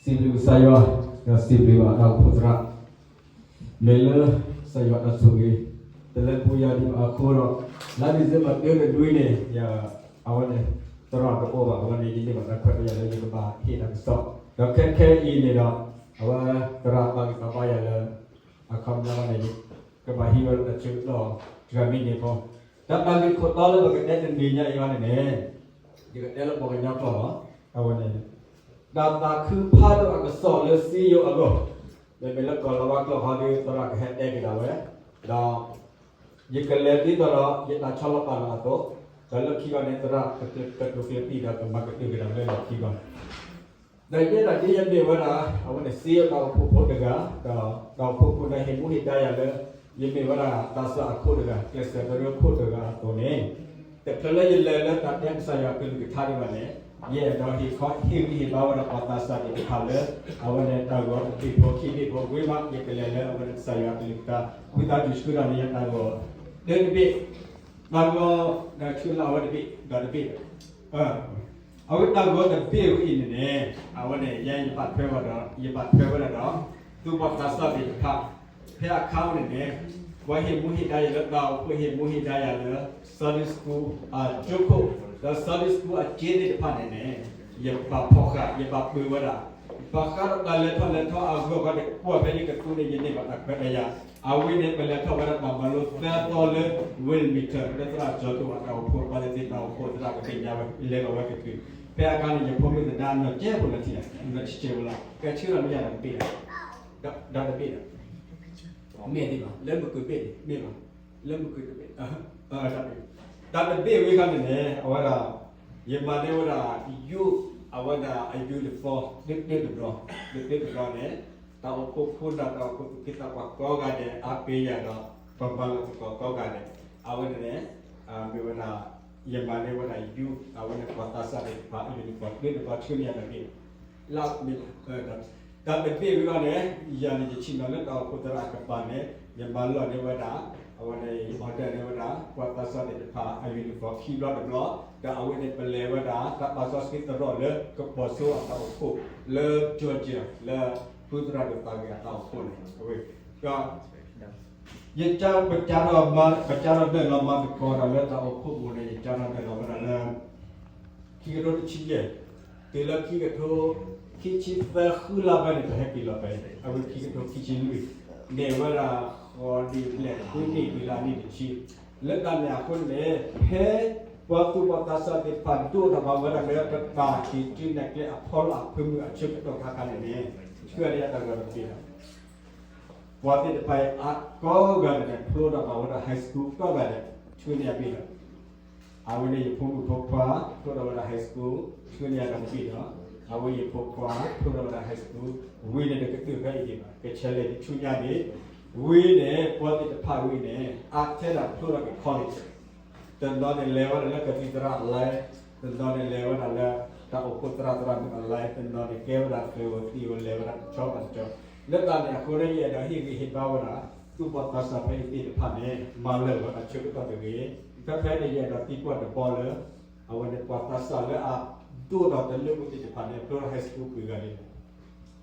စံးဘျုးကစၢ်ယွၤ, ဒီးစံးဘျုးဘၣ်တၢ်အိၣ်ဖှိၣ်သရၣ်, မ့ၢ်လၢကစၢ်ယွၤတၢ်ဆိၣ်ဂ့ၤ တလၢပှဲၤယၤဒံးဘၣ်အဃိဒီး, လါဒံၣ်စ့ဘၢၣ်တၢတနွံန့ၣ် ယ အဝဲန့ၣ် သရၣ်တအိၣ်ဘၣ်, အဝဲန့ၣ် ယန့ၢ်ဘၣ်တၢ်ခွဲးတၢ်ယာ်လၢယကဘၣ်ဟ့ၣ်တၢ်ကစီၣ်, ဒီးခဲခဲအံၤန့ၣ်ဒီး အဝဲသရၣ်ပာ်ဂံၢ်ပာ်ဘါယၤလၢ အခီပညီန့ၣ် ကဘၣ်ဟံးဝဲဒၣ်တၢ်ဆၢကတီၢ်တဂၤမံးနံးဖိ, တၢ်ပာ်ဂံၢ်ခိၣ်တီလၢပကတဲတနံၤညါအံၤန့ၣ်န့ၣ်, ယကတဲလၢပှၤကညီကျိာ်လီၤ. အဝဲန့ၣ် တၢ်သးခုဖးဒိၣ်အကစီၣ်လၢစံယိၤအဂီၢ်, မ့မ့ၢ်လၢကီၢ်လီၤဝါကျိာ်ဟီဒီး သရၣ်ကဟဲတဲက့ၤဒၣ်ဝဲ, ဒီး ယကလဲၤဒ်သိးဒီး ယတၢ်ဆီလီၤပာ်လီၤအသိး, ဒီးလၢခံကီန့ၣ် သရၣ်ကတိၤကျဲးစၢးဒီးကမၤကတၢၢ်က့ၤဒၣ်လၢလီၢ်ခံကီ, ဒီးယဲဒၣ်ဒ်ယမ့ၢ်ဝဲဒၣ် အဝဲန့ၣ်စံယိၤတၢ်အိၣ်ဖှိၣ်ဖိတဂၤ, ဒီးတၢ်အိၣ်ဖှိၣ်ဖိဒီးဟ့ၣ်မူဟ့ၣ်ဒါယၤလၢ ယမ့ၢ်ဝဲဒၣ်သးစၢ်အခိၣ်တဂၤ, ကျဲးစၢးကရၢခိၣ်တဂၤအသိးန့ၣ်, တချုးလၢယလဲၤလၢတၢ်တဲကစၢ်ယွၤကလုၢ်ကထါဒံးဘၣ်န့ၣ်, ယအဲၣ်ဒိးဟ့ၣ်ခီ ဟ့ၣ်ဂံၢ်ဟ့ၣ်ဘါဝဲဒၣ်ပှၤသးစၢ်သ့ၣ်တဖၣ်လၢ အဝဲန့ၣ်တၢ်ဂီၤတဘ့ၣ်ဖိခံဘ့ၣ်ဖိဝံၤမး ယကလဲၤလၢအဝဲန့ၣ်ကစၢ်ယွၤကလုၢ်ကထါ, ဝံသးစူၤဆှၢထီၣ်န့ၢ်ယၤတၢ်ဂီၤ တၢတဘ့ၣ်, တၢ်ဂီၤဒီးဆှၢလၢအဝဲတဘ့ၣ်ဒီးတဘ့ၣ်ဒီး အဝဲတၢ်ဂီၤတဘ့ၣ်ဝဲအံၤန့ၣ်န့ၣ်, အဝဲန့ၣ် ယဲယဘၣ်ထွဲဝဲဒီး ယဘၣ်ထွဲဝဲဒၣ်ဒီး သူၣ်ဘီၣ်သးစၢ်သ့ၣ်တဖၣ်, ဖဲအခါဝဲန့ၣ်န့ၣ်, ပှၤဟ့ၣ်မူဟ့ၣ်ဒါယၤလၢတၢ်အိၣ်ဖှိၣ် ဟ့ၣ်မူဟ့ၣ်ဒါယၤလၢ Sunday School အကၠိခိၣ်, ဒီး Sunday School အကၠ့သ့ၣ်တဖၣ်န့ၣ်န့ၣ်, ယဘၣ်ဖီၣ်ဃာ် ယဘၣ်ပၢၤဝဲဒၣ်, ဘၣ်ဃးဒီးတၢ်လဲၤထီၣ်လဲၤထီအဂီၢ် ပှၤတကွၢ်ဖဲယကသူန့ၣ် ယန့ၢ်ဘၣ်တၢ်ခွဲးတၢ်ယာ်, အဝဲန့ၣ် ပလဲၤထီၣ်ဝဲဒၣ်တၢ်မၤလိသၢသီလၢ Wilmington လၢသရၣ်ကၠီၤတိၢ်ဘၣ်တၢ်အိၣ်ဖှိၣ် ပှၤသ့ၣ်တဖၣ်တၢ်အိၣ်ဖှိၣ်သရၣ်ကသ့ၣ်ညါဝဲ လဲၤဒီးဝဲကတုၤ, ဖဲအခါန့ၣ် ယဖိမုၣ်သဒါနီၢ်ကဲဖိလၢထံၣ် နီၢ်ဆံးဆံးဝဲလီၤ, ကဲဆှၢလီၤမ့ၢ်ယၤဒီးတဘ့ၣ်ဒီး ဒီးတဘ့ၣ်ဒီး မ့ၢ်ဒ်ဘၣ် လၢမုၢ်ကုၢ်တဘ့ၣ်န့ၣ် မ့ၢ်ဘၣ်, လၢမုၢ်ကုၢ်တဘ့ၣ်, တၢ်တဘ့ၣ်ဝဲခါန့ၣ်န့ၣ် အဝဲဒၣ် ယမၤန့ၢ်ဝဲဒၣ် ယိ အဝဲဒၣ်အ uniform တၢတဘျီ, တၢတဘျီန့ၣ် တၢ်အိၣ်ဖှိၣ်ဖိဒီး တၢ်အိၣ်ဖှိၣ်သူၣ်က့သးပှၢ်ကိးဂၤဒဲး အါပ့ၤယၤဒီး ပမၤလီၤသကိးကိးဂၤဒဲး, အဝဲန့ၣ်န့ၣ် မ့ၢ်ဝဲဒၣ် ယမၤန့ၢ်ဝဲဒၣ် ယိ အဝဲန့ၣ်ပှၤသးစၢ်သ့ၣ်တဖၣ် uniform တၢတဘျီဆှၢန့ၢ်ယၤတဘ့ၣ် လၢမ့ၢ် တၢ်တဘ့ၣ်ဝဲဒၣ်န့ၣ် ယၤန့ၣ် ယဆ့ၣ်နီၤလၢတၢ်အိၣ်ဖှိၣ်သရၣ်အကပၤန့ၣ် ယမၤလီၤန့ၢ်ဝဲဒၣ်, အဝဲန့ၣ် ယ order န့ၢ်ဝဲဒၣ် ပှၤသးစၢ်သ့ၣ်တဖၣ်အ uniform ခံဘျီတဘျီ, ဒီးအဝဲန့ၣ် ပလဲၤဝဲဒၣ် တၢ်ပာ်စီဆှံသရိာ်လၢ ကပီၤစိအတၢ်အိၣ်ဖှိၣ် လၢ Georgia လၢ ဖုသရၣ်ဒိၣ်သးဂ့ၤအတၢ်အိၣ်ဖှိၣ်န့ၣ် အဝဲ ဒီး ယက ပကးထီၣ်မၤ ပကးထီၣ်ဒၢးလီၤမၤသကိးတၢ်လၢတၢ်အိၣ်ဖှိၣ်ပူၤန့ၣ် ယကးထီၣ်ဒၢးလီၤဝဲဒၣ်လၢ ခံကထိတဆံယဲၢ်, တုၤလၢခံကထိ ခံဆံသၢဃုလါဖဲန့ၣ် ပဟဲက့ၤလီၤဖဲ အဝဲခံကထိခံဆံလွံၢ်, မ့ၢ်ဝဲဒၣ်ဃီဒ်လဲၣ်ဃုနံၣ်တုၤလၢအနံၣ်တဆံ, လၢတၢ်န့ၣ်အဃိန့ၣ် ဖဲ ပှၤသူၣ်ဘီၣ်သးစၢ်သ့ၣ်တဖၣ်ဒိၣ်ထီၣ်ဘၣ်ဝဲဒၣ်လၢ ပတၢ်ဟ့ၣ်တုၤနဲၣ်ကျဲအဖီလာ်အဖၢမုၢ်အဆၢကတီၢ်ခါခါန့ၣ်န့ၣ် ဆှၢန့ၢ်ယၤတၢ်ဂီၤတဘ့ၣ်လီၤ. ပှၤသ့ၣ်တဖၣ်အံၤအါကိးဂၤဒဲးန့ၣ် ဖျိထီၣ်ဘၣ်ဝဲဒၣ် high school ကိးဂၤဒဲး ဆှၢန့ၢ်ယၤဘ့ၣ်လီၤ. အဝဲန့ၣ်ယဖိမုၣ်ဖိခွါ ဖျိထီၣ်ဝဲဒၣ် high school ဆှၢန့ၢ်ယၤတၢ်တဘ့ၣ်လီၤ. အဝဲယဖိခွါ ဖျိထီၣ်ဝဲဒၣ် high school ဝံၤန့ၣ်တကတၢၢ်ဖဲအံၤဒံးဘၣ် ကဆဲးလဲၤတဆူညါန့ၣ် ဝံၤန့ၣ် ပှၤသ့ၣ်တဖၣ်ဝံၤန့ၣ် အါထဲဒၣ်ဖျိထီၣ်က့ၤ college တနီၤန့ၣ်လဲၤဝဲဒၣ်လၢကသံၣ်သရၣ်အ line, တနီၤန့ၣ်လဲၤဝဲဒၣ်လၢ တၢ်အိၣ်ဖှိၣ်သရၣ်သရၣ်မုၣ်အ line, တနီၤန့ၣ်ကဲဝဲဒၣ်သုးဧိၤသံးဧိၤ လဲၤဝဲဒၣ်တဆီဘၣ်တဆီ, လၢတၢ်န့ၣ်အဃိန့ၣ် ယအဲၣ်ဒိးဟ့ၣ်ဂံၢ်ဟ့ၣ်ဘါဝဲဒၣ် သူၣ်ဘီၣ်သးစၢ်ဖဲအံၤသ့ၣ်တဖၣ်န့ၣ် မၤလၢာ်ဝဲအဆၢကတီၢ်တဂ့ၤ, ဖဲဖဲန့ၣ် ယအဲၣ်ဒိးသံကွၢ်တဘီလၢ အဝဲန့ၣ်ပှၤသးစၢ်လၢအဒိၣ်ထီၣ်တလၢပူၤသ့ၣ်တဖၣ်န့ၣ် ဖျိထီၣ် high school ပှဲၤဂၤန့ၣ်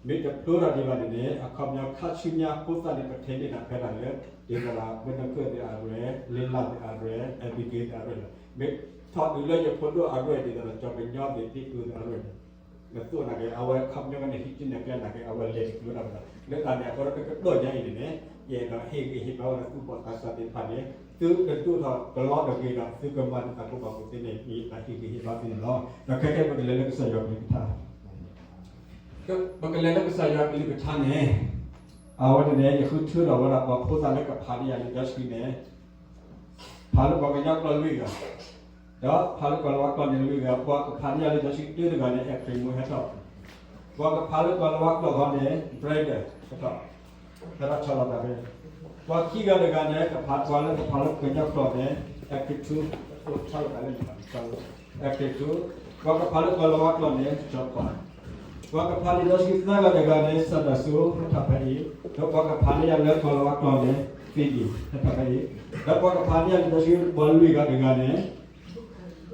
မ့ၢ်တဖျိထီၣ်ဒံးဘၣ်န့ၣ်န့ၣ် အခီပညီခါဆူညါဖိသၣ်န့ၣ် ပထံၣ်န့ၢ်တၢ်ဖဲဒၣ်လၢ ဒ်သိးဒီး ဝဲနကၢၣ်သ့ၣ်အရဲၣ်, လ့လၣ်သ့ၣ်အရဲၣ်, အဲဘံက့သ့ၣ်အရဲၣ်လီၤ. မ့ၢ်ထီၣ်တုၤလၢယဖိဒိၣ်အရဲၣ်ဒ်သိးဒီး ကၠီၤကညီသ့ၣ်သ့ၣ်အရဲၣ်လီၤ. နသိၣ်နာ်က့ အဝဲခီပညီကန့ၣ် ဟံးစုနဲၣ်ကျဲနာ်က့ အဝဲလဲၤတကျိၤတၢ်ဘၣ်လီၤ. လၢတၢ်န့ၣ်အဃိဒီး တကတီၢ်ညါအံၤန့ၣ်န့ၣ် ယအဲၣ်ဒိးဟ့ၣ်ဂံၢ်ဟ့ၣ်ဘါဝဲဒၣ်သူၣ်ဘီၣ်သးစၢ်သ့ၣ်တဖၣ်န့ၣ် သုတဒိၣ်ထီၣ်ကလီတဂ့ၤဒီး သုကမၤန့ၢ်တၢ်ကူၣ်ဘၣ်ကူၣ်သ့န့ၣ် မ့ၢ်ယတၢ်ဟ့ၣ်ဂံၢ်ဟ့ၣ်ဘါသုန့ၣ်လီၤ. ဒီးခဲကဲပကလဲၤလၢကစၢ်ယွၤကလုၢ်ကထါ ပကလဲၤလၢကစၢ်ယွၤကလုၢ်ကထါန့ၣ် အဝဲန့ၣ်န့ၣ် ယဃုထၢထီၣ်ဝဲဒၣ်ပှၤဖိသၣ်လၢကဖးန့ၢ်ယၤလံာ်စီဆှံန့ၣ် ဖးလၢပှၤကညီကျိာ်လွံၢ်ဂၤ, ဒီးဖးလၢကီၢ်လီၤဝါကျိာ်န့ၣ်လွံၢ်ဂၤ, ပှၤကဖးန့ၢ်ယၤလံာ်စီဆှံတၢတဂၤန့ၣ် အဲၣ်ခရံာ်မိၢ်ဟဲထီၣ်, ပှၤကဖးလၢကီၢ်လီၤဝါကျိာ်ဃီန့ၣ် Brandon ဟဲထီၣ်, ဟဲထီၣ်ဆီလီၤသးဖဲ, ပှၤခံဂၤတဂၤန့ၣ် ကဖးပှၤလၢကဖးလၢကညီကျိာ်န့ၣ် အဲၣ်ခရံာ်ထူ အိၣ်ဆီလီၤသးလၢန့ၣ် အဲၣ်ခရံာ်ထူ, ပှၤကဖးလၢကီၢ်လီၤဝါကျိာ်န့ၣ် ကၠီၤပှၤ ပှၤကဖးလံာ်စီဆှံသၢဂၤတဂၤန့ၣ် စၤဒၤစူ ဟဲထီၣ်ဖဲအံၤ, ဒီးပှၤကဖးန့ၢ်ယၤလၢကီၢ်လီၤဝါကျိာ်န့ၣ် ဖံဒံ ဟဲထီၣ်ဖဲအံၤ, ဒီးပှၤကဖးန့ၢ်ယၤလံာ်စီဆှံပှၤလွံၢ်ဂၤတဂၤန့ၣ်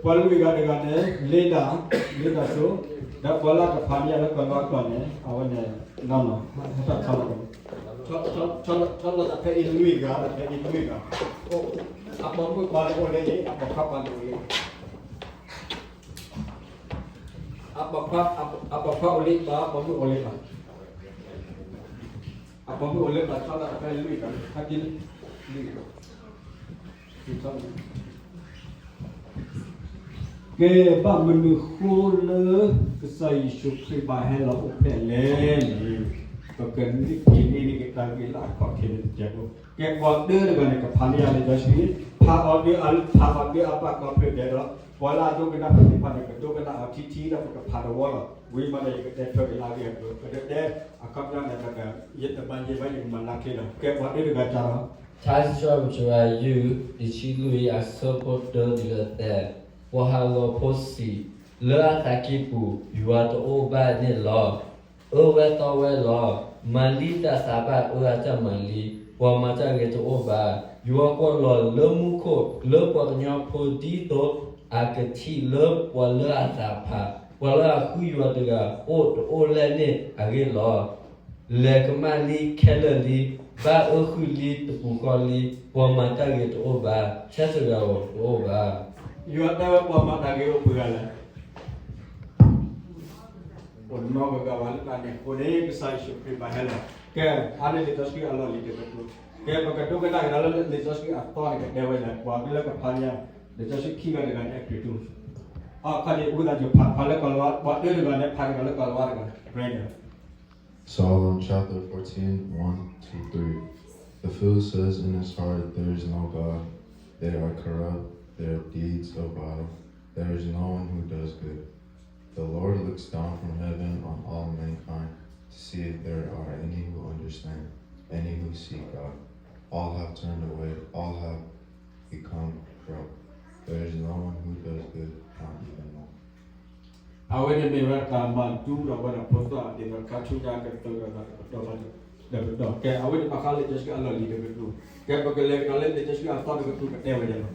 ပှၤလွံၢ်ဂၤတဂၤန့ၣ် လ့ဒၣ်, လ့ဒၣ်စိ, ဒီးပှၤလၢအကဖးန့ၢ်ယၤလၢကီၢ်လီၤအကျိာ်န့ၣ် အဝဲန့ၣ် နီၢ်နီၢ်, ဟဲထီၣ်ဆီလီၤ, ဆီလီၤတၢ်ဖဲအံၤလွံၢ်ဂၤ, တၢ်ဖဲအံၤလွံၢ်ဂၤ, အပိာ်မုၣ်ပှၤတအိၣ်လၢအံၤ, အပိာ်ခွါပှၤတအိၣ်လၢအံၤ, အပိာ်ခွါ, အပိာ်ခွါအိၣ်လၢအံၤဘၣ်, အပိာ်မုၣ်အိၣ်လၢအံၤဘၣ်, အပိာ်မုၣ်အိၣ်လၢအံၤဘၣ်, ဆီလီၤတၢ်ဖဲလွံၢ်ဂၤ, ဟဲက့ၤလံ, လွံၢ်ဂၤ ကဲ ဘၣ်မနုၤဃိလၢ ကစၢ်ယ့ၣ်ၡူးခရံာ်ဘၣ်ဟဲလီၤအိၣ်ဖျဲၣ်လဲၣ်န့ၣ်, ပကနံၣ်က့ၤန့ၢ်န့ၢ်က့ၤတၢ်ဂ့ၢ်လၢအခီၣ်ထံးန့ၣ်တစဲးဖိ, ကဲပှၤဒၢတဂၤန့ၣ် ကဖးန့ၢ်ယၤလံာ်စီဆှံ, ဖးအီၤဒုးအ, ဖးအီၤဒုးအဘၣ်ကီဖျိဒဲးဒီး, ပှၤလၢအဒိကနၣ်ပှၤသ့ၣ်တဖၣ်န့ၣ် ကဒိကနၣ်အီၤထံထံဒီးပကဖးတဝီလီၤ, ဝံၤမးဒီးယကတဲထွဲက့ၤလၢအဂ့ၢ်အကျိၤ, ကဒဲတဲ, အခီပညီန့ၣ် ယတဘၣ်ယဲဘၣ် ယကမၤလၢ်ချ့လီၤ, ကဲပှၤဒၢတဂၤစးလီၤ ထါစံးထီၣ်ပတြၢၤ ယုၢ် တဆံလွံၢ် အဆၢဖိတၢတုၤလၢသၢ, ပှၤဟးဂီၤဖိစံး, လၢအသးကံၢ်ပူၤ ယွၤတအိၣ်ဘၣ်န့ၣ်လီၤ. အၢဝဲသီဝဲလီၤ. မၤလံတၢ်သးဘၣ်အၢအတၢ်မၤလံ, ပှၤမၤတၢ်ဂ့ၤတအိၣ်ဘၣ်. ယွၤကွၢ်လီၤလၢမူခိၣ် လၢပှၤကညီဖိဒ်သိးအကထံၣ်လၢပှၤလၢအသးဖး, ပှၤလၢအဃုယွၤတဂၤအိၣ်တအိၣ်လဲၣ်န့ၣ်အဂ့ၢ်လီၤ. လဲၤကမၣ်လံခဲလၢာ်လံ, ဘၣ်အၢဃုာ်လံတပူၤဃီလံ, ပှၤမၤတၢ်ဂ့ၤတအိၣ်ဘၣ်, ဆဲးတဂၤဧိၤတအိၣ်ဘၣ်. ယွၤတဲဝဲပှၤမၤတၢ်ဂ့ၤအိၣ်ပှဲၤဂၤလဲၣ်. အိၣ်နီတဂၤဘၣ်လၢတၢ်န့ၣ်အဃိန့ၣ် ကစၢ်ယ့ၣ်ၡူးခရံာ်ဘၣ်ဟဲလီၤ. ကဲ, အါန့ၢ်လံာ်စီဆှံအလီၢ်လံၤတကတြူၢ်. ကဲ, ပကဒိကနၣ်ကဒါလၢလံာ်စီဆှံအသီန့ၣ် ကတဲဝဲလဲၣ်, ပှၤကလၢကဖးန့ၢ် လံာ်စီဆှံခံဂၤတဂၤန့ၣ် အခရံာ်တူၢ်. အခီန့ၣ် ဝံသးစူၤဖး, ဖးလၢကီၢ်လီၤဝါ, ပှၤတဂၤန့ၣ် ဖးကဒီးလၢကီၢ်လီၤဝါတဂၤ, Brandon. Psalm chapter fourteen, one to three. The fool says in his heart, "There is no God." They are corrupt, their deeds are vile. There is no one who does good. The Lord looks down from heaven on all mankind to see if there are any who understand, any who seek God. All have turned away, all have become corrupt. There is no one who does good, not even one. အဝဲန့ၣ်မ့ၢ်ဝဲတၢ်မၤဒူဒီးဝဲဒၣ်ဖိသၣ်အသးဒီးခါဆူညါကတၢၢ်ဒီးတပတီၢ်ဘၣ်တပတီၢ်, ကဲ, အဝဲန့ၣ်ဘၣ်ဃးလံာ်စီဆှံအလီၢ်လံၤတကတြူၢ်. ကဲ, ပကလဲၤကဒီးလၢလံာ်စီဆှံအသီတကတြူၢ် ကတဲဝဲဒၣ်လီၤ.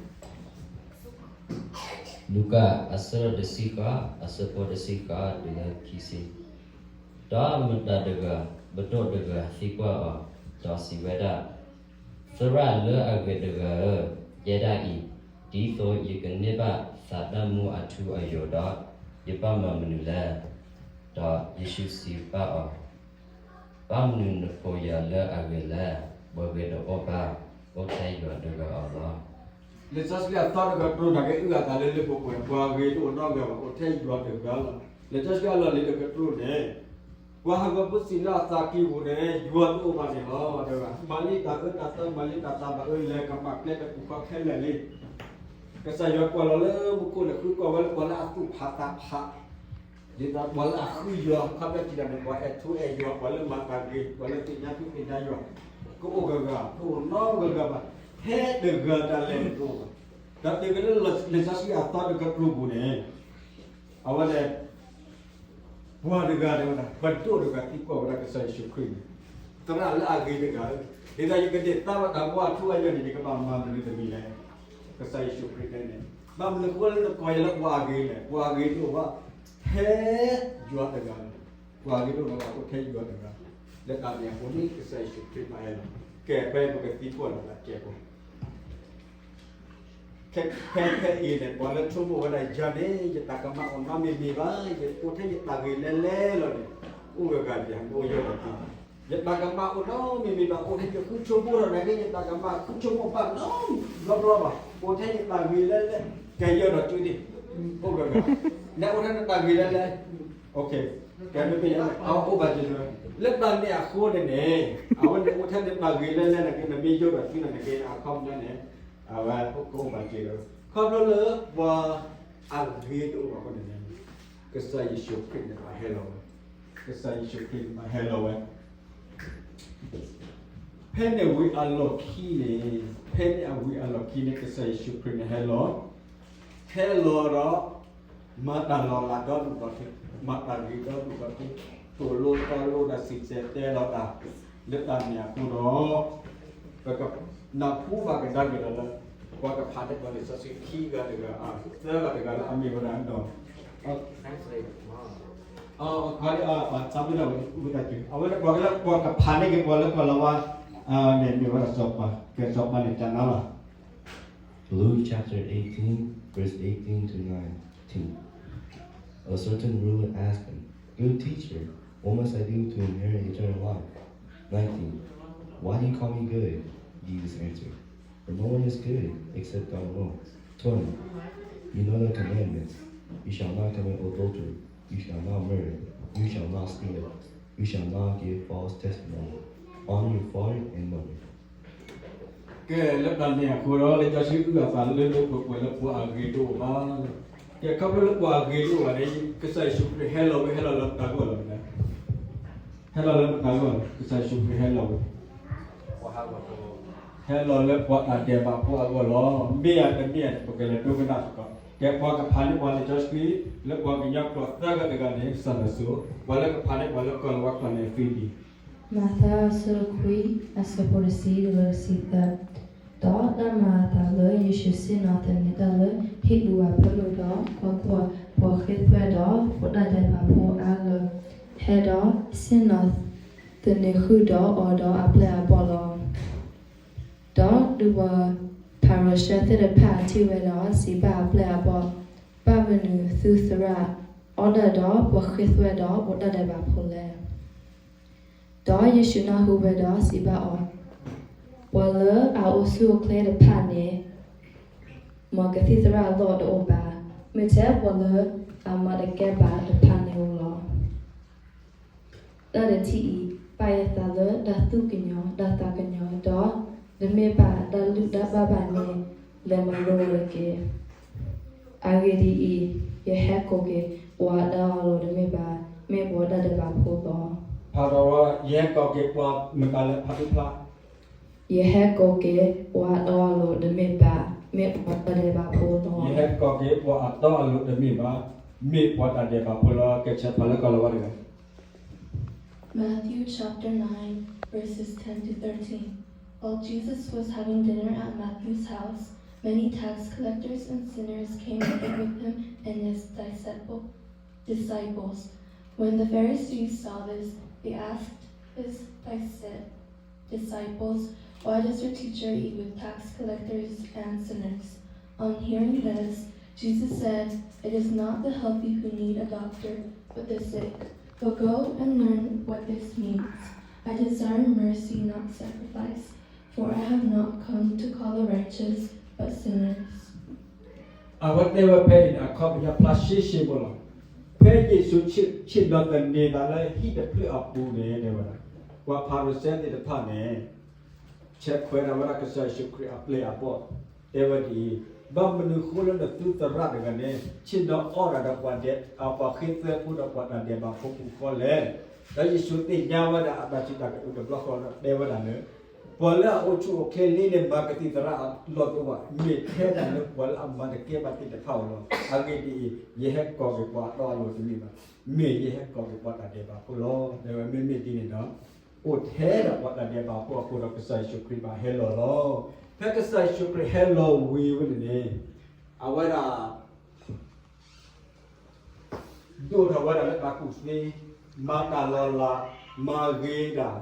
လူၤကၣ် အဆၢဒိၣ်တဆံဃိး, အဆၢဖိတဆံဃိးတုၤလၢခံဆံ. ဒီးမတၤတဂၤ ပဒိၣ်တဂၤသံကွၢ်အီၤ, ဒီးစံးဝဲဒၣ်, သရၣ်လၢအဂ့ၤတဂၤဧၢ, ယဲဒၣ်အံၤ, ဒ်သိးယကန့ၢ်ဘၣ်သးတၢ်မူအထူအယိာ်ဒီး, ယဘၣ်မၤမနုၤလဲၣ်. ဒီးယ့ၣ်ၡူးစံးဘၣ်အီၤ, ဘၣ်မနုၤနဖိယၤလၢအဂ့ၤလဲၣ်, ပှၤဂ့ၤတအိၣ်ဘၣ်, အိၣ်ထဲယွၤတဂၤဧိၤလီၤ. လံာ်စီဆှံအသီတကတြူၢ် နာ်က့အုၣ်အသးလၢလၢပှဲၤပှဲၤ, ပှၤဂ့ၤတအိၣ်နီတဂၤဘၣ်, အိၣ်ထဲယွၤတဂၤလီၤ. လံာ်စီဆှံအလီၢ်လံၤတကတြူၢ်န့ၣ်, ပှၤဟးဂီၤဖိစံးလၢအသးကံၢ်ပူၤန့ၣ် ယွၤတအိၣ်ဘၣ်န့ၣ်လီၤ. မၤလံတၢ်အၢတၢ်သီ မၤလံတၢ်သးဘၣ်အၢ လဲၤကမၣ်ကျဲတပူၤဃီခဲလၢာ်လံ. ကစၢ်ယွၤကွၢ်လီၤလၢမူခိၣ်န့ၣ် ဃုကွၢ်ဝဲလၢပှၤလၢအသူၣ်ဖးသးဖး ဒ်သိးပှၤလၢအဃုယွၤ ခီဖျိထံးတၢ်န့ၣ် ပှၤအဲၣ်ထူအဲၣ်ယွၤ ပှၤလၢမၤတၢ်ဂ့ၤ ပှၤလၢသ့ၣ်ညါထူသ့ၣ်ညါယွၤ ကအိၣ်ဂၤဂၤ တအိၣ်နီတဂၤဘၣ်, ထဲတဂၤတၢ်လဲၤတအိၣ်ဘၣ်. ဒီးတုၤကလၢလံာ်စီဆှံအသီတကတြူၢ်ပူၤန့ၣ် အဝဲန့ၣ် ပှၤတဂၤန့ၣ်ဝဲဒၣ် ပဒိၣ်တဂၤသံကွၢ်ဝဲဒၣ်ကစၢ်ယ့ၣ်ၡူးခရံာ်န့ၣ်, သရၣ်လၢအဂ့ၤတဂၤဧၢ, ဒ်သိးယကန့ၢ်သါဘၣ်တၢ်မူအထူအယိာ်န့ၣ် ယကဘၣ်မၤမနုၤတမံၤလဲၣ်. ကစၢ်ယ့ၣ်ၡူးခရံာ်တဲန့ၣ်, ဘၣ်မနုၤဃိလၢနကိးယၤလၢပှၤအဂ့ၤလဲၣ်, ပှၤအဂ့ၤတအိၣ်ဘၣ်, ထဲယွၤတဂၤန့ၣ်, ပှၤအဂ့ၤတအိၣ်ဘၣ် အိၣ်ထဲယွၤတဂၤ, လၢတၢ်န့ၣ်အဃိန့ၣ် ကစၢ်ယ့ၣ်ၡူးခရံာ်ဘၣ်ဟဲလီၤ. ကဲ ဖဲပကသံကွၢ်လီၤတၢ်ကဲးဖိ ဖဲဖဲအံၤန့ၣ် ပှၤလၢဆိကမိၣ်ဝဲဒၣ်ယၤန့ၣ် ယတၢ်ကမၣ်အိၣ်နီတမံၤမံၤဘၣ်, ယအိၣ်ထဲယတၢ်ဂ့ၤလဲၣ်လဲၣ်လီၤန့ၣ်, အိၣ်ဂၤဂၤယၤ အိၣ်ယဲၢ်လီၤတံၢ်, ယတၢ်ကမၣ်အိၣ်နီတမံၤမံၤဘၣ်, အိၣ်ထဲယဃုဆိကမိၣ်ထီၣ်နာ်က့ ယတၢ်ကမၣ်ဃုဆိကမိၣ်ဘၣ်နီတဘျီဘျီဘၣ်, အိၣ်ထဲယတၢ်ဂ့ၤလဲၣ်လဲၣ်, ကဲယဲၢ်လီၤတံၢ်န့ၣ်, အိၣ်ဂၤဂၤ, နအိၣ်ထဲနတၢ်ဂ့ၤလဲၣ်လဲၣ်, ကဲမ့ၢ်ပယီၤ အအိၣ်ဘၣ်က့ၤလၢ, လၢတၢ်န့ၣ်အဃိန့ၣ်န့ၣ်, အဝဲန့ၣ်အိၣ်ထဲနတၢ်ဂ့ၤလဲၣ်လဲၣ်နာ်က့ နမ့ၢ်ယဲၢ်လီၤတံၢ်နာ်က့ အခီပညီန့ၣ် အဝဲကအိၣ်ဘၣ်က့ၤလီၤ. ခီဖျိလၢပှၤအဂ့ၤတအိၣ်ဘၣ်အဃိန့ၣ်န့ၣ်, ကစၢ်ယ့ၣ်ၡူးခရံာ်န့ၣ်ဘၣ်ဟဲလီၤဝဲ, ကစၢ်ယ့ၣ်ၡူးခရံာ်န့ၣ်ဘၣ်ဟဲလီၤဝဲ ဖဲန့ၣ်ဝံၤအလီၢ်ခံန့ၣ်, ဖဲန့ၣ်အဝံၤအလီၢ်ခံန့ၣ် ကစၢ်ယ့ၣ်ၡူးခရံာ်န့ၣ်ဟဲလီၤ, ဟဲလီၤဒီး မၤတၢ်လီၤလးဒီဒူၣ်ဒီထၢ, မၤတၢ်ဂ့ၤဒီဒူၣ်ဒီထၢ, သိၣ်လိသီလိဒီးစံၣ်တဲၤတဲလီၤတၢ်, လၢတၢ်န့ၣ်အဃိဒီး ပကနၢ်ဟူဘၣ်ကဒါက့ၤဒီးလၢ ပှၤကဖးန့ၢ်ပှၤလံာ်စီဆှံခံဂၤတဂၤ, သၢဂၤတဂၤလၢအမ့ၢ်ဝဲဒၣ်ဒီး, အ, အ, အ, အဝဲဒၣ်ပှၤကလၢပှၤကဖးန့ၢ်က့ၤပှၤလၢကီၢ်လီၤဝါ, န့ၣ်မ့ၢ်ဝဲဒၣ်စီၤပၤ, ကဲစီၤပၤန့ၣ်တၢ်နါလီၤ. Luke chapter eighteen, verse eighteen to nineteen. A certain ruler asked him, "Good teacher, what must I do to inherit eternal life?" Nineteen. "Why do you call me good?" Jesus answered, "For no one is good except God alone." Twenty. "You know the commandments. You shall not commit adultery. You shall not murder. You shall not steal. You shall not give false testimony. Honor your father and mother." ကဲ လၢတၢ်န့ၣ်အဃိဒီး လံာ်စီဆှံအုၣ်အသးလၢလၢပှဲၤပှဲၤလၢပှၤအဂ့ၤတအိၣ်ဘၣ်. ကဲခီဖျိလၢပှၤအဂ့ၤတအိၣ်ဘၣ်န့ၣ် ကစၢ်ယ့ၣ်ၡူးခရံာ်ဟဲလီၤဝဲ ဟဲလီၤလၢပတၢ်ဂီၢ်လီၤ. ဟဲလီၤလၢပတၢ်ဂီၢ်လီၤ. ကစၢ်ယ့ၣ်ၡူးခရံာ်ဟဲလီၤဝဲ ဟဲလီၤလၢပှၤတၢ်ဒဲးဘးဖိအဂီၢ်လီၤ. မ့ၢ်ဧါတမ့ၢ်ဧါန့ၣ် ပကလဲၤဒိကနၣ်သကိး. ကဲပှၤကဖးန့ၢ်ပှၤလံာ်စီဆှံ လၢပှၤကညီကျိာ်သၢဂၤတဂၤန့ၣ် စၢ်သးစိ, ပှၤလၢကဖးန့ၢ်ပှၤလၢကီၢ်လီၤဝါကျိာ်န့ၣ် သံဒံး မၤသဲအဆၢဒိၣ်ခွံ အဆၢဖိတဆံတုၤလၢတဆံသၢ. ဒီးတၢ်မၤအသးလၢယ့ၣ်ၡူးဆ့ၣ်နီၤသန့ၤတၢ်လၢဟံၣ်ပူၤအဖၢမုၢ်ဒီး ကွၢ်ကွၢ်, ပှၤဃ့သွဲဒီးဖိတၢ်ဒဲးဘးဖိအါဂၤ ဟဲဒီးဆ့ၣ်နီၤသန့ၤဃုာ်ဒီးအီၤဒီးအပျဲၢ်အဘီၣ်လီၤ. ဒီးဒူပှၤဖၤရံၤၡဲသ့ၣ်တဖၣ်ထံၣ်ဝဲဒီး စံးဘၣ်အပျဲၢ်အဘီၣ်, ဘၣ်မနုၤသုသရၣ်အီၣ်တၢ်ဒီးပှၤဃ့သွဲဒီးဖိတၢ်ဒဲးဘးဖိလဲၣ်. ဒီးယ့ၣ်ၡူးနၢ်ဟူဝဲဒီးစံးဘၣ်အီၤ, ပှၤလၢအအိၣ်ဆူၣ်အိၣ်ချ့တဖၣ်န့ၣ် မ်ကသံၣ်သရၣ်အလီၢ်တအိၣ်ဘၣ်, မ့ၢ်ထဲပှၤလၢအမၤတကဲဘၣ်တဖၣ်န့ၣ်ဧိၤလီၤ. တၢ်တထံၣ်အံၤ ပာ်ယသးလၢတၢ်သူၣ်ကညီၤတၢ်သးကညီၤဒီး တမ့ၢ်ဘၣ်တၢ်လုၢ်တၢ်ဘၣ်ဘၣ်န့ၣ် လဲၤမၤလိဝဲတက့ၢ်. အဂ့ၢ်ဒ်အံၤ, ယဟဲကိးက့ၤပှၤအတီအလိၤတမ့ၢ်ဘၣ်, မ့ၢ်ပှၤတၢ်ဒဲးဘးဖိလီၤ. ဖးထီၣ်ဝဲ, ယဟဲကိးက့ၤပှၤမတၤလဲၣ် ဖးဒိၣ်ဖျါ ယဟဲကိးက့ၤပှၤအတီအလိၤတမ့ၢ်ဘၣ်, မ့ၢ်ပှၤတၢ်ဒဲးဘးဖိလီၤ. ယဟဲကိးက့ၤပှၤအတီအလိၤတမ့ၢ်ဘၣ်, မ့ၢ်ပှၤတၢ်ဒဲးဘးဖိလီၤ. ကဲဆဲးဖးလၢကီၢ်လီၤဝါတဂၤ Matthew chapter nine, verses ten to thirteen. While Jesus was having dinner at Matthew's house, many tax collectors and sinners came to eat with him and his disciple, disciples. When the Pharisees saw this, they asked his disciples, "Why does your teacher eat with tax collectors and sinners?" On hearing this, Jesus said, "It is not the healthy who need a doctor, but the sick. But go and learn what this means. I desire mercy, not sacrifice, for I have not come to call the righteous, but sinners." အဝဲတဲဝဲဖဲအံၤန့ၣ် အခီပညီဖျါရှဲရှဲဖိလီၤ. ဖဲယ့ၣ်ၡူးဆ့ၣ်နီၤသန့ၤသးလၢဟံၣ်တဖျၢၣ်အပူၤန့ၣ် တဲဝဲဒၣ်, ပှၤဖၤရံၤၡဲသ့ၣ်တဖၣ်န့ၣ် ဆဲးခွဲးဒၣ်ဝဲဒၣ်ကစၢ်ယ့ၣ်ၡူးခရံာ်အပျဲၢ်အဘီၣ်, တဲဝဲဒ်အံၤ, ဘၣ်မနုၤဃိလၢနသုသရၣ်တဂၤန့ၣ် ဆ့ၣ်နီၤအီၣ်ဒၣ်ဒီးပှၤဒဲး, ပှၤဃ့သွဲဖိဒီးပှၤတၢ်ဒဲးဘးဖိပူၤဃီလဲၣ်. ဒီးယ့ၣ်ၡူးသ့ၣ်ညါဝဲဒၣ်အတၢ်စံးတၢ်ကတိၤတဘျီဃီဒီးတဲဝဲဒၣ်လၢ ပှၤလၢအအိၣ်ဆူၣ်အိၣ်ချ့လံန့ၣ် မၤကသံၣ်သရၣ်အလီၢ်တအိၣ်ဘၣ်, မ့ၢ်ထဲဒၣ်လၢပှၤလၢအမၤတကဲဘၣ်သ့ၣ်တဖၣ်ဧိၤလီၤ. အဂ့ၢ်ဒ်အံၤ, ယဟဲကိးက့ၤပှၤအတီအလိၤတမ့ၢ်ဘၣ်, မ့ၢ်ယဟဲကိးက့ၤပှၤတၢ်ဒဲးဘးဖိလီၤ. တဲဝဲမ့မ့ၢ်ဒ်န့ၣ်ဒီး အိၣ်ထဲဒၣ်ပှၤတၢ်ဒဲးဘးဖိအဃိဒီး ကစၢ်ယ့ၣ်ၡူးခရံာ်ဘၣ်ဟဲလီၤလီၤ. ဖဲကစၢ်ယ့ၣ်ၡူးခရံာ်ဟဲလီၤဝံၤဝဲန့ၣ်န့ၣ် အဝဲဒၣ် ဒိၣ်ထီၣ်ဝဲဒၣ်လၢတၢ်ကူၣ်သ့, မၤတၢ်လီၤလး, မၤဂ့ၤဒၣ်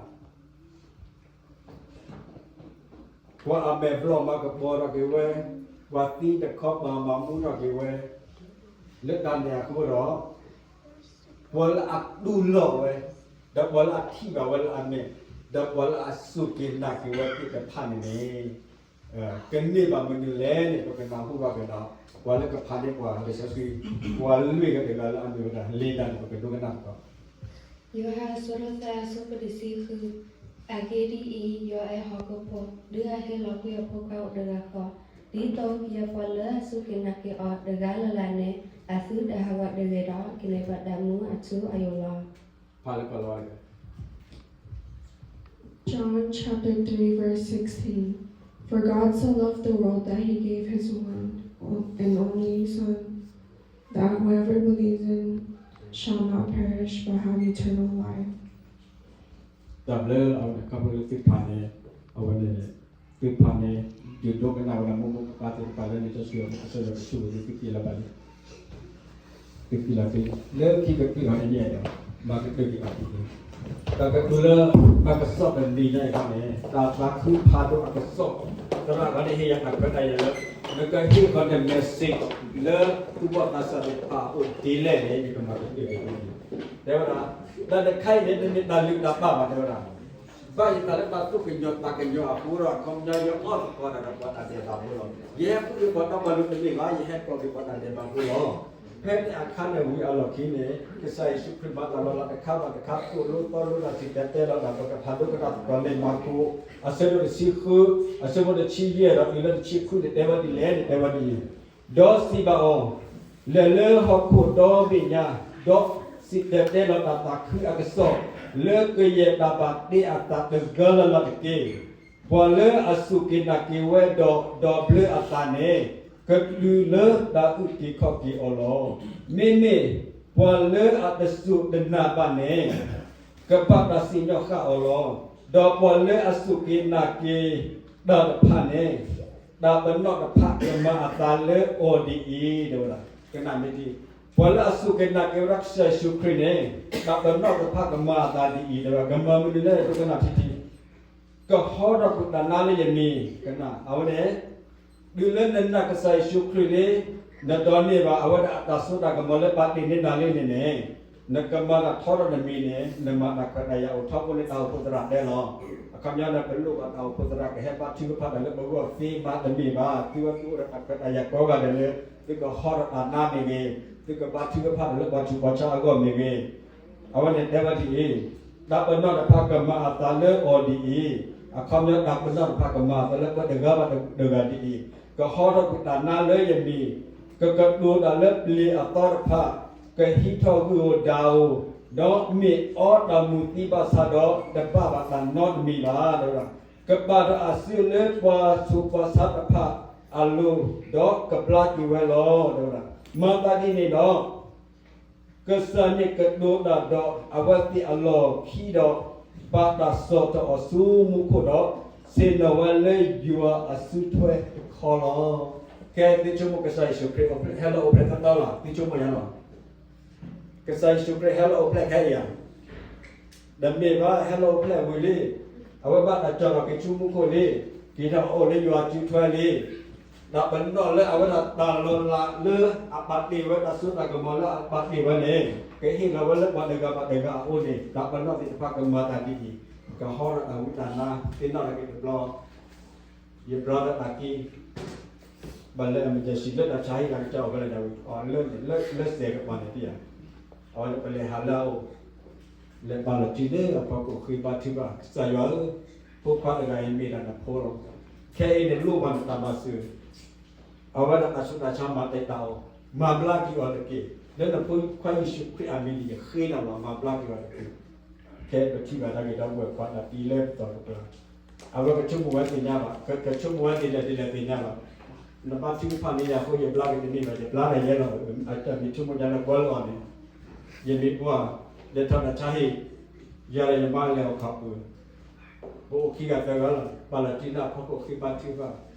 ပှၤအမဲာ်ဘျီၣ်မၤကပီၤထီၣ်က့ၤဝဲ, ပှၤသံတခီပၤမၤမူထီၣ်က့ၤဝဲ, လၢတၢ်န့ၣ်အဃိဒီး ပှၤလၢအတူၢ်လိာ်ဝဲ, ဒီးပှၤလၢအထံၣ်ဘၣ်ဝဲလၢအမဲာ်, ဒီးပှၤလၢအစူၢ်က့ၤနာ်က့ၤဝဲသ့ၣ်တဖၣ်န့ၣ်န့ၣ် ကန့ၢ်ဘၣ်မနုၤလဲၣ်န့ၣ် ပကနၢ်ဟူဘၣ်က့ၤဒီး ပှၤလၢကဖးန့ၢ်ပှၤလံာ်စီဆှံ ပှၤလွံၢ်ဂၤတဂၤလၢအမ့ၢ်ဝဲဒၣ် လ့ဒါန့ၣ် ပကဒိကနၣ်သကိး. ယိၤဟၣ်အဆၢဒိၣ်သၢအဆၢဖိတဆံဃု, အဂ့ၢ်ဒ်အံၤ, ယွၤအဲၣ်ဟီၣ်ခိၣ်ဖိ, ဒုးအဟ့ၣ်လီၤကွံာ်အဖိခွါအိၣ်တဂၤဃီ, ဒ်သိးကယဲၢ်ပှၤလၢအစူၢ်က့ၤနာ်က့ၤအီၤတဂၤလၢ်လၢ်န့ၣ် အသုတဟးဂီၤတဂ့ၤဒီး ကန့ၢ်ဘၣ်တၢ်မူအထူအယိာ်လီၤ. ဖးလၢကီၢ်လီၤဝါတဂၤ John chapter three, verse sixteen. For God so loved the world that he gave his one and only Son, that whoever believes in shall not perish but have eternal life. တၢ်ဘျုး အဝဲန့ၣ် ခီဖျိလၢသုဖးန့ၣ် အဝဲန့ၣ် သ့ၣ်တဖၣ်န့ၣ် ဒုးဒိကနၣ်ဝဲဒၣ်မိၢ်မိၢ်ပၢ်ပၢ်သ့ၣ်တဖၣ်လၢနံၣ်ကၠီဆံးအီၤ ကစၢ်ယွၤကဆိၣ်ဂ့ၤသု သုက့ၤလီၤဘၣ်လံ, သုက့ၤလီၤသု, လၢခံကတၢၢ်အံၤန့ၣ်ဒီး မၤကတၢၢ်က့ၤအီၤတက့ၢ်. တၢ်ကတိၤလၢအကစီၣ်တနံၤညါအံၤန့ၣ် တၢ်သးခုဖးဒိၣ်အကစီၣ်, သရၣ်တဂၤန့ၣ်ဟ့ၣ်ယၤတၢ်ခွဲးတၢ်ယာ်လၢ နကဟ့ၣ်ဃီၤန message လၢသူၣ်ဘီၣ်သးစၢ်သ့ၣ်တဖၣ်အအိၣ်ဒ်လဲၣ်န့ၣ် ယကမၤကတၢၢ်က့ၤသုန့ၣ်, တဲဝဲဒၣ်, တၢ်တခါအံၤန့ၣ် တမ့ၢ်တၢ်လုၢ်တၢ်ပာ်ဘၣ် တဲဝဲဒၣ် ဘၣ်ယသးလၢတၢ်သူၣ်ကညီၤသးကညီၤအဃိဒီး အခီပညီယအီၣ်သကိးတၢ်ဒီးပှၤတၢ်ဒဲးဘးဖိလီၤ. ယဟဲဃုက့ၤပှၤတီပှၤလိၤတမ့ၢ်ဘၣ်, ယဟဲကိးက့ၤပှၤတၢ်ဒဲးဘးဖိလီၤ. ဖဲန့ၣ်အခါန့ၣ်ဝံၤအလီၢ်ခံန့ၣ် ကစၢ်ယ့ၣ်ၡူးခရံာ်မၤတၢ်လီၤလးတခါဘၣ်တခါ သိၣ်လိသီလိတၢ်စံၣ်တဲၤတဲလီၤတၢ်ဒီးကဖးဒိၣ်ကတၢၢ်သကိးလၢမၢ်ကူး အဆၢဒိၣ်တဆံဃု အဆၢဖိတဆံယဲၢ်ဒီးတုၤလၢတဆံဃုန့ၣ် တဲဝဲဒ်လဲၣ်န့ၣ် တဲဝဲဒ်အံၤ, ဒီးစံးဘၣ်အီၤ, လဲၤလၢဟီၣ်ခိၣ်ဒီဘ့ၣ်ညါ, ဒီးစံၣ်တဲၤတဲလီၤတၢ်သးခုအကစီၣ် လၢကယဲၢ်တၢ်ဘၣ်တ့အသးတဂၤလၢ်လၢ်တက့ၢ်. ပှၤလၢအစူၢ်က့ၤနာ်က့ၤဝဲဒီး ဒီးဘျၢအသးန့ၣ် ကတုၤလၢတၢ်အုၣ်က့ၤခီၣ်က့ၤအီၤလီၤ. မ့မ့ၢ်ပှၤလၢအတစူၢ်တနာ်ဘၣ်န့ၣ် ကဘၣ်တၢ်စံၣ်ညီၣ်ဃာ်အီၤလီၤ. ဒီးပှၤလၢအစူၢ်က့ၤနာ်က့ၤတၢ်တဖၣ်န့ၣ် တၢ်ပနီၣ်တဖၣ်ကမၤအသးလၢအီၤဒ်အံၤ, တဲဝဲဒၣ်, ကနၣ်မ့ၢ်ထံ, ပှၤလၢအစူၢ်က့ၤနာ်က့ၤဝဲဒၣ်ကစၢ်ယ့ၣ်ၡူးခရံာ်န့ၣ် တၢ်ပနီၣ်တဖၣ်ကမၤအသးဒ်အံၤ, တဲဝဲဒၣ် ကမၤမနုၤလဲၣ် ဒိကနၣ်ထံထံ ကဟီထီၣ်ကွံာ်တၢ်နါလၢယမံၤ, ကနၣ်, အဝဲန့ၣ် တုၤလၢနနာ်ကစၢ်ယ့ၣ်ၡူးခရံာ်လံ, နဒိးန့ၢ်ဘၣ်အဝဲဒၣ်အတၢ်စိတၢ်ကမီၤလၢပာ်တ့ၢ်န့ၢ်နၤလံန့ၣ်န့ၣ်, နကမၤတၢ်ထီထီၣ်နမံၤန့ၣ် နမၤတၢ်ခွဲးတၢ်ယာ်အိၣ်ထီဘိလၢတၢ်အိၣ်ဖှိၣ်သရၣ်တဲလီၤ. အခီပညီန့ၣ် ပလိၣ်ဘၣ်တၢ်အိၣ်ဖှိၣ်သရၣ်ကဟဲဘါထုကဖၣ်တၢ်လၢပဂီၢ်သ့မးတမ့ၢ်ဘၣ်, သုဝဲသုအိၣ်ဒီးတၢ်ခွဲးတၢ်ယာ်ကိးဂၤဒဲးလၢ သုကဟီထီၣ်တၢ်နါမ့ၢ်ဂ့ၤ, သုကဘါထုကဖၣ်တၢ်လၢပှၤဆူးပှၤဆါအဂီၢ်မ့ၢ်ဂ့ၤ, အဝဲန့ၣ်တဲဝဲဒ်အံၤ, တၢ်ပနီၣ်တဖၣ်ကမၤအသးလၢအီၤဒ်အံၤ, အခီပညီတၢ်ပနီၣ်တဖၣ်ကမၤအသးလၢပှၤတဂၤဘၣ်တဂၤဒ်အံၤ, ကဟီထီၣ်ကွံာ်တၢ်နါလၢယမံၤ, ကကတိၤတၢ်လၢပျ့ၤအသီတဖၣ်, ကဟံးထီၣ်ဂုၢ်ဧိၤဒၣ်ဧိၤ, ဒီးမ့ၢ်အီတၢ်မူၤသံဘၣ်ဆၣ်ဒီး တဘၣ်ဘၣ်တၢ်နီတမံၤဘၣ်, တဲဝဲဒၣ်, ကပာ်ထီၣ်အစုလၢပှၤဆူးပှၤဆါတဖၣ်အလိၤ, ဒီးကဘျါက့ၤဝဲလီၤ, တဲဝဲဒၣ်, မၤသးဒ်န့ၣ်ဒီး ကစၢ်န့ၣ်ကတိၤတၢ်ဒီးအဝဲသ့ၣ်အလီၢ်ခံဒီး ဘၣ်တၢ်စိာ်ထီၣ်အီၤဆူမူခိၣ်ဒီး ဆ့ၣ်နီၤဝဲလၢယွၤအစုထွဲတခီလီၤ. ကဲ သုဆိကမိၣ်ကစၢ်ယ့ၣ်ၡူးခရံာ်ဟဲလၢအအိၣ်ဖျဲၣ်သတးလီၤ, သုဆိကမိၣ်ယါလီၤ. ကစၢ်ယ့ၣ်ၡူးခရံာ်ဟဲလၢအအိၣ်ဖျဲၣ်ခဲအံၤဧါ, တမ့ၢ်ဘၣ် ဟဲလၢအအိၣ်ဖျဲၣ်ဝံၤလံ, အဝဲဘၣ်တၢ်ကၠီၣ်ထီၣ်က့ၤဆူမူခိၣ်လံ, က့ၤထီၣ်အအိၣ်လၢယွၤစုထွဲလံ. တၢ်ပနီၣ်လၢအဝဲဒၣ်တၢ်လီၤလးလၢအပာ်တ့ၢ်ဝဲတၢ်စိတၢ်ကမီၤလၢအပာ်တ့ၢ်ဝဲန့ၣ် ကဟ့ၣ်လီၤဝဲလၢပှၤတဂၤဘၣ်တဂၤအအိၣ်န့ၣ် တၢ်ပနီၣ်သ့ၣ်တဖၣ်ကမၤတၢ်ဒ်အံၤ, ကဟီထီၣ်တၢ်ဝံတၢ်နါသ့ၣ်နီၣ်ထီၣ်က့ၤတဘျီ ယဘျါလၢတၢ်က့, ဘၣ်လၢအမ့ၢ်တၢ်စံးလၢတၢ်ဆါဟံၣ်တၢ်ကစၢ်အိၣ်ဖဲလဲၣ်ဒၣ်ဝံၤ အီၤလၢ လၢစဲးကပၤန့ၣ်တယၤ, အဝဲန့ၣ်ပလဲၤဟးလၢအအိၣ်, လဲၤပာ်လီၤစုလၢအဖီခိၣ်ဃ့ဘါထုကဖၣ် ကစၢ်ယွၤဧၢ, ဖိခွါတဂၤအံၤမ့ၢ်ဒၣ်နဖိလီၤ. ခဲအံၤန့ၣ်လိၣ်ဘၣ်နတၢ်မၤစၢၤ, အဝဲဒၣ်တၢ်ဆူးတၢ်ဆါမၤတံာ်တာ်အီၤ, မၤဘျါက့ၤအီၤတက့ၢ်. လၢနဖိခွါယ့ၣ်ၡူးခရံာ်အမံၤန့ၣ် ယဃ့နၤလီၤ, မၤဘျါက့ၤအီၤတက့ၢ်. ခဲအံၤပထံၣ်ဘၣ်တၢ်ဂ့ၢ်ဒီပုၢ်ဝဲၢ်ခွါတၢ်တံၤလၢပတီၢ်တကျါ, အဝဲကဆိကမိၣ်ဝဲသ့ၣ်ညါဘၣ်, ကဆိကမိၣ်ဝဲဒ်လဲၣ်ဒ်လဲၣ်သ့ၣ်ညါဘၣ်. နဘါထုကဖၣ်န့ၢ်ယၤအဃိ ယဘျါက့ၤတန့ၢ်ဘၣ်, ယဘျါတၢ်ယဲလီၤ, အတၢ်မ့ၢ်ဆိကမိၣ်ဒ်န့ၣ်ကွၢ်လီၤအီၤန့ၣ်, ယမ့ၢ်ကွၢ်, လဲၤထီၣ်တၢ်ဆါဟံၣ်, ယၤဒီးယမါလဲၤအီၣ်ခီပူၤ, ပအိၣ်ခံဂၤသၢဂၤလီၤ, ပာ်လီၤစုလၢအဖီခိၣ်ဃ့ဘါထုကဖၣ်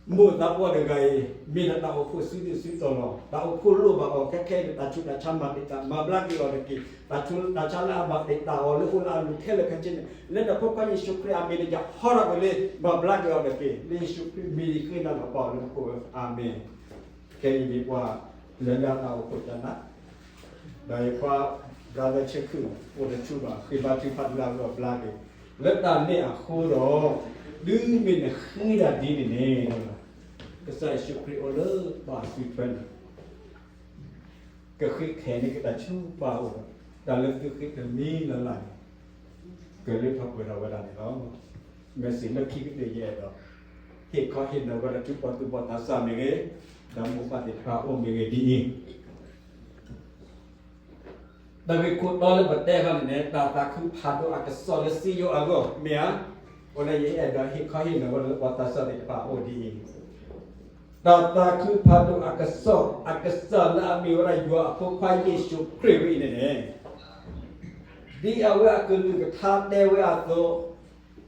မိၢ်သးပှၢ်တဂၤအံၤ မ့ၢ်ဒၣ်တၢ်အိၣ်ဖှိၣ်စုဒုၣ်စုတီၤလီၤ. တၢ်အိၣ်ဖှိၣ်လိၣ်ဘၣ်အီၤခဲခဲအံၤန့ၣ် တၢ်ဆူးတၢ်ဆါမၤတံာ်တာ်, မၤဘျါက့ၤအီၤတက့ၢ်. တၢ်ဆူးတၢ်ဆါလၢအမၤတံာ်တာ်အီၤလၢအိၣ်လၢအလိၤခဲလၢာ်ခဲဆ့န့ၣ် လၢနဖိခွါယ့ၣ်ၡူးခရံာ်အမံၤန့ၣ် ယဟီထီၣ်ကွံာ်လံ, မၤဘျါက့ၤအီၤတက့ၢ်. လၢယ့ၣ်ၡူးခရံာ်မံၤယဃ့နၤလီၤ ပၢ်အိၣ်လၢမူခိၣ်ဧၢ, အၤမ့ၣ်. ခဲအံၤမ့ၢ်ပှၤလၢလၢတၢ်အိၣ်ဖှိၣ်တနါ ဒီးယခွါ brother ဆ့ခုၣ် အိၣ်တဆူၣ်ဘၣ် ဃ့ဘါထုကဖၣ်လၢအဂီၢ်ဘျါက့ၤ, လၢတၢ်န့ၣ်အဃိဒီး တုၤမ့ၢ်နဃ့တၢ်ဒ်န့ၣ်န့ၣ် ကစၢ်ယ့ၣ်ၡူးခရံာ်အိၣ်လၢပၢ်စုထွဲန့ၣ် ကဃ့ခဲန့ၢ်က့ၤတၢ်ဆူပၢ်အအိၣ်ဒီး တၢ်လၢသုဃ့တမံၤလၢ်လၢ်န့ၣ် ကလၢထီၣ်ပှဲၤထီၣ်ဝဲဒၣ်န့ၣ်လီၤ. မ့ၢ်စံးလၢခံကတၢၢ်ယအဲၣ်ဒိး ဟ့ၣ်ခီဟ့ၣ်နီၤဝဲဒၣ်ဆူပှၤသူၣ်ဘီၣ်သးစၢ်မ့ၢ်ဂ့ၤ, ဒီးမိၢ်ပၢ်သ့ၣ်တဖၣ်အအိၣ်မ့ၢ်ဂ့ၤဒ်အံၤ တၢ်ဂ့ၢ်ခိၣ်တီလၢပတဲခီန့ၣ်န့ၣ် တၢ်သးခုဖးဒိၣ်အကစီၣ်လၢစံယိၣ်အဂီၢ် မ့ၢ်ဧါ. အဃိန့ၣ် ယအဲၣ်ဒိးဟ့ၣ်ခီဟ့ၣ်နီၤဝဲဒၣ်လၢပှၤသးစၢ်သ့ၣ်တဖၣ်အအိၣ်ဒ်အံၤ, တၢ်သးခုဖးဒိၣ်အကစီၣ် အကစၢ်လၢအမ့ၢ်ဝဲဒၣ်ယွၤအဖိခွါယ့ၣ်ၡူးခရံာ်ဝဲအံၤန့ၣ်န့ၣ် ဒ်အဝဲအကလုၢ်ကထါတဲဝဲအသိး,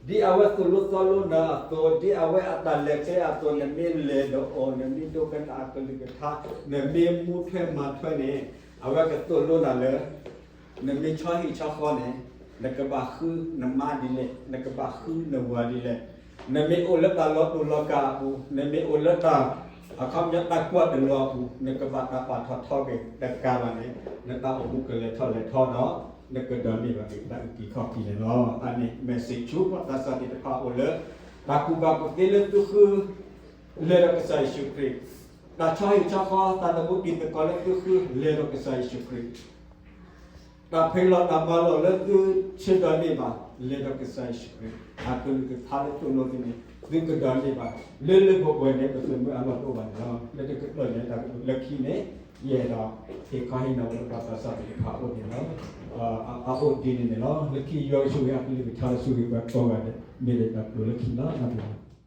ဒ်အဝဲသိၣ်လိသီလိနၤအသိး, ဒ်အဝဲအတၢ်လဲၤကျဲအသိး, နမ့ၢ်လဲၤဒီးအီၤ, နမ့ၢ်ဒိကနၣ်အကလုၢ်ကထါ, နမ့ၢ်မူထွဲမၤထွဲန့ၣ်, အဝဲကသိၣ်လိနၤလၢ နမ့ၢ်ဆီဟံၣ်ဆီဃီန့ၣ်, နကဘၣ်ဃုနမါဒ်လဲၣ်, နကဘၣ်ဃုနဝၤဒ်လဲၣ်, နမ့ၢ်အိၣ်လၢတၢ်လီၤတူာ်လီၤကာ်အပူၤ, နမ့ၢ်အိၣ်လၢတၢ်အခီပညီတၢ်ကွၢ်တလီၤအပူၤ, နကဘၣ်တၢ်ပာ်ထီၣ်ထီက့ၤတကးဘၣ်န့ၣ်, နတၢ်အိၣ်မူကလဲၤထီၣ်လဲၤထီဒီး နကဒိးန့ၢ်ဘၣ်က့ၤတၢ်အုၣ်က့ၤခီၣ်က့ၤန့ၣ်လီၤ. အန့ၣ် message ဆူပှၤသးစၢ်သ့ၣ်တဖၣ်အအိၣ်လၢ တၢ်ကူၣ်ဘၣ်ကူၣ်သ့လၢသုဃု လဲၤဒီးကစၢ်ယ့ၣ်ၡူးခရံာ်, တၢ်ဆီဟံၣ်ဆီဃီ တၢ်သဘိတံၤသကိးလၢသုဃု လဲၤဒီးကစၢ်ယ့ၣ်ၡူးခရံာ်, တၢ်ဖံးလီၢ်တၢ်မၤလီၢ်လၢသုဆၢဒိးန့ၢ်ဘၣ် လဲၤဒီးကစၢ်ယ့ၣ်ၡူးခရံာ်, အကလုၢ်ကထါလၢသိၣ်လိသုန့ၣ် သုကဒိးန့ၢ်ဘၣ်, လၢလၢပှဲၤပှဲၤန့ၣ် ပသုးမုၢ်အလီၢ်တအိၣ်ဘၣ်န့ၣ်လီၤ. လၢတကတီၢ်ညါတၢ်ကတိၤလၢခံန့ၣ်, ယအဲၣ်ဒိးဟ့ၣ်ခီဟ့ၣ်နီၤဝဲပှၤသးစၢ်သ့ၣ်တဖၣ်အအိၣ်န့ၣ်လီၤ. အအိၣ်ဒ်န့ၣ်န့ၣ်လီၤ. လၢခံယွၤကဆိၣ်ဂ့ၤအကလုၢ်ကထါလၢဆိၣ်ဂ့ၤပှၤကိးဂၤဒဲး, မ့ၢ်လၢတၢ်ကတိၤလၢခံလီၤ. နၢ်ပၢၢ်